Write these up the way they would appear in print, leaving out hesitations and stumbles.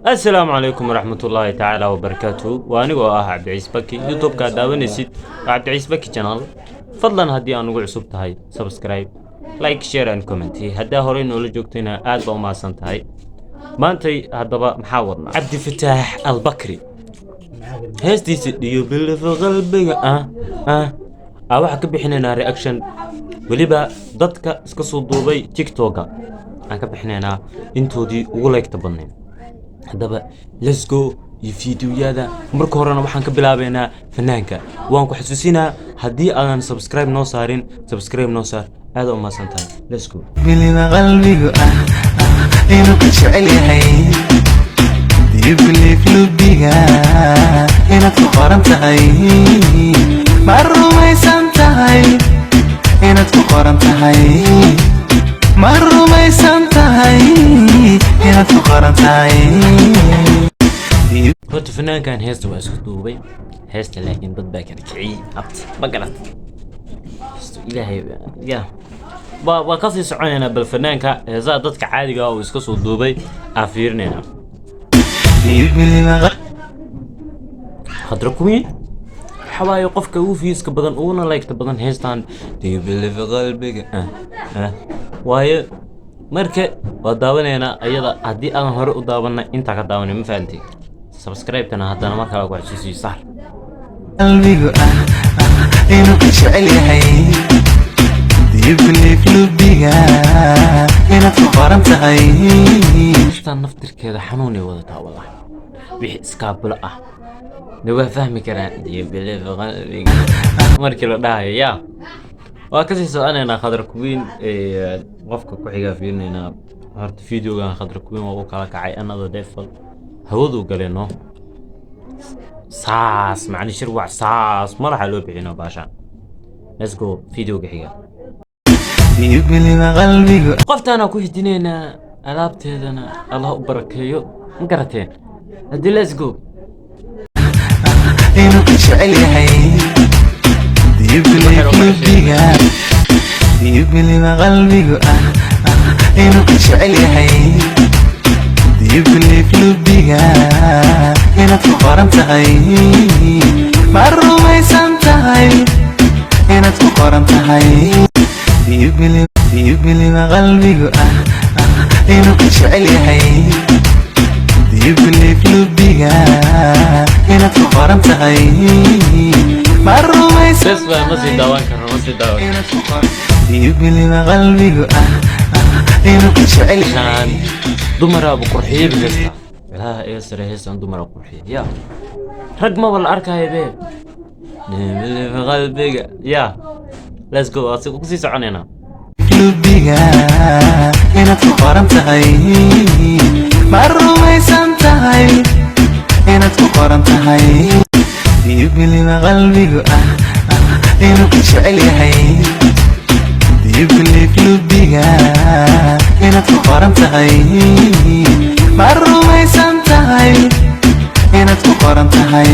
Asalaamu calaykum waraxmatullaahi tacaala wabarakaatuhu. Waa anigoo ah Cabdiciis Baki. YouTube-ka aad daawanaysid waa Cabdiciis Baki Channel. Fadlan, haddii aan ugu cusub tahay, subscribe, like, share and comment. Haddaa horey noola joogtayna, aad baa u mahadsan tahay. Maantay haddaba maxaa wadnaa? Cabdifataax Albakri heestiisa "Dhiyo Bilifa Qalbiga" ah ah waxaa ka bixinaynaa reaction. Weliba dadka iska soo duubay TikToka aan ka bixinaynaa intoodii ugu like-ta badnayd. Haddaba let's go iyo fiidiyoyada. Marka horena waxaan ka bilaabaynaa fanaanka. Waan ku xasuusinaa, haddii aadan subscribe noo saarin, subscribe noo saar. Aad u mahadsan tahay. Let's go. Bilida qalbigu inuu ku jecel yahay. Do you believe lubiga inaad ku qoran tahay? Ma rumaysan tahay inaad ku qoran tahay? Ma rumaysan tahay inaad ku qoran tahay? Horta fanaankan heesta waa isku duubay heesta, laakiin dad baa kala kiciyey. Abti ma garat. Heestu ilaahay ya waa kasii soconaynaa. Bal fanaanka heesaha dadka caadiga ah uu iska soo duubay aan fiirinaynaa. Do you believe Khadra Queen waxa waaye qofka ugu views-ka badan uguna like-ta badan heestan "Dibilifa Qalbiga" ah waaye. Marka waa daawanaynaa ayada. Haddii aadan hore u daawanay, intaa ka daawanay. Ma fahantay? Subscribe-tana haddana mar kale ku xasuusiyo saar. Qalbigu inuu ku jecel yahay. Do you believe lubiga inaad ku qoran tahay? Heestan naftirkeeda xanuunay wadataa wallahi. Wixii iskaabulo ah de waa fahmi karaan "Dibilifa Qalbiga" markii la dhahayo. Yaa waa kasii soconaynaa. Khadra Queen qofka ku xigaa fiirinaynaa. Horta videogan Khadra Queen waa u kala kacay, another level hawaduu galay. No saas macni shirwac saas madaxa loo bixino baashaan. Let's go videoga xiga. Biyobelina qalbigu. Qoftaanaa ku xijinaynaa, alaabteedana Allah u barakeeyo. Ma garateen? Haddii let's go. Inuu ku jecel yahay. Biyobelina biyobelina qalbigu inuu ku jecel yahay. Do you believe lubiga inaad ku qoran tahay? Ma rumaysan tahay inaad ku qoran tahay? Biyobelina qalbigu inuu ku jecel yahay. Do you believe lubiga inaad ku qoran tahay? Ma rumaysan Bes baa, ma sii daawan karno, ma sii daawan karno. Inaad ku qoran. Biyobelina qalbigu inuu ku jecel yahay. Heestaan dumaraaba qurxiyey ba heesta. Ilaaha iga sare, heestan dumaraa qurxiye. Ya rag maba la arkaayo be qalbiga. Ya let's go, waa kusii soconaynaa. Lubiga inaad ku qoran tahay. Ma rumaysan tahay inaad ku qoran tahay? Biyobelina qalbigu inuu ku jecel yahay. Do you believe lubiga inaad ku qoran tahay? Ma rumaysan tahay inaad ku qoran tahay?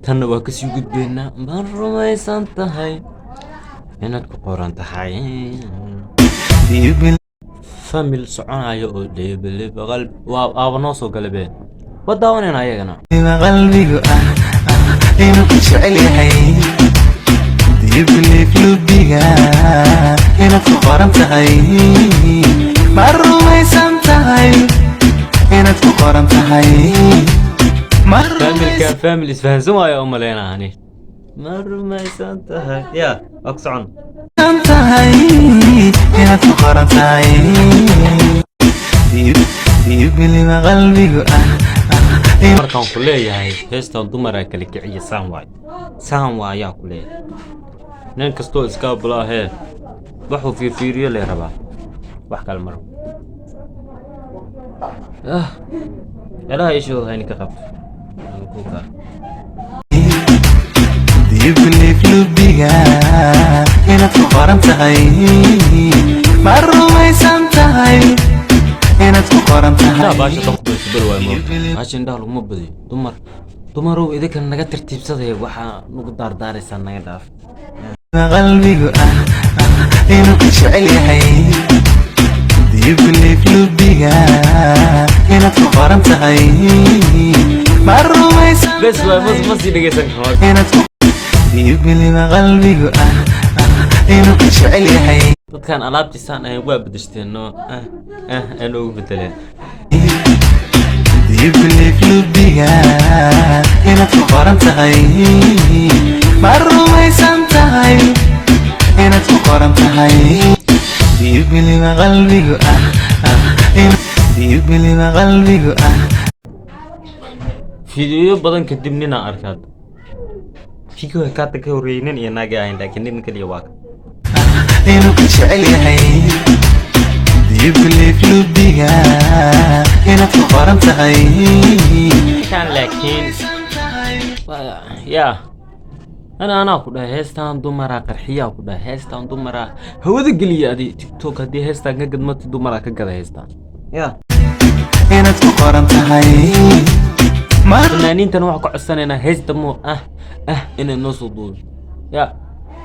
Tanna waa kasii gudbaynaa. Ma rumaysan tahay inaad ku qoran tahay? Biyobel Family soconayo oo dheebeleba qalbi waa aaba noo soo galay be. Waa daawanayna ayagana. Qalbigu inuu ku jecel yahay. Do you believe lubiga inaad ku qoran tahay? Ma rumaysan tahay inaad ku qoran tahay? Ma Family-ka family isfahansan waayo u maleynaa ani. Ma rumaysan tahay? Ya waa ku socon. Rumaysan tahay inaad ku qoran tahay? Biyobelina qalbigu Markaan ku leeyahay heestan dumaraa kala kiciya, saan waay, saan waa ayaa ku leeyahay. Nin kastoo iska abulaahee waxuu fiirfiiriyo lee rabaa, wax kale maro ah. Ilaha ishooda hayni ka qabto. Kuka. Do you believe lubiga inaad ku qoran tahay? Ma rumaysan tahay inaad ku qoran tahay? Taa baasha dadku bal waay mo. Baasha indhaha laguma badiyo. Dumar, dumarow, idinka naga tartiibsadaya. Waxaa nagu daardaaraysaa, naga dhaaf. Qalbigu inuu ku jecel yahay. Do You believe lubiga inaad ku qoran tahay? Ma rumaysan Bes waa, ma sii dhegeysan karo. inaad ku? Do you believe qalbigu inuu ku jecel yahay? Dadkan alaabtiisaan ahayn waa bedeshteen, no ah ah aan ugu bedeleen. Do you believe lubiga inaad ku qoran tahay? Ma rumaysan tahay inaad ku qoran tahay? Do you believe qalbigu Do you believe qalbigu Fiidiyoyo badan kadib ninaa arkaad video kaata ka horreeyay, nin iyo naagi ahayn, laakiin nin kaliya waa ka inuu ku jecel yahay? Do you believe lubiga inaad ku qoran tahay? Kan laakiin yaa anaa ku dhahay, heestaan dumaraa qarxiyaa ku dhahay, heestaan dumaraa hawada geliya. Adi TikTok haddii heestaan ka gadmati, dumaraa ka gada heestaan ya. Inaad ku qoran tahay ma Fanaaniintan waxaa ka codsanaynaa heesta moo ah ah inay noo soo duubi ya.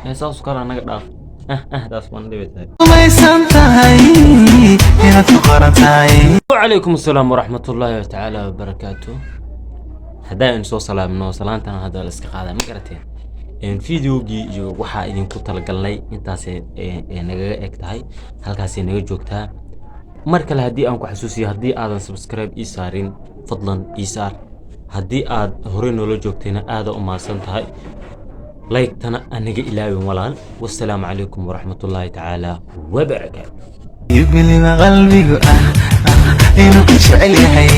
Heesaasu kala naga dhaaf, ah ah taas waan dhibi tahay. Rumaysan tahay inaad ku qoran tahay? وعليكم السلام ورحمة الله تعالى وبركاته. Haddaan soo salaamno, salaantana hadda la iska qaadaa, ma garateen? Videogii iyo waxaa idinku talagalnay intaasay nagaga eg tahay, halkaasay naga joogtaa. Mar kale haddii aan ku xasuusiyo, haddii aadan subscribe ii saarin, fadlan ii saar. Haddii aad horey noola joogtayna, aada u mahadsan tahay. Like-tana anaga ilaawin, walaal. Wassalaamu calaykum waraxmatullaahi tacaala wabarakaatu. You believe qalbigu inuu ku jecel yahay?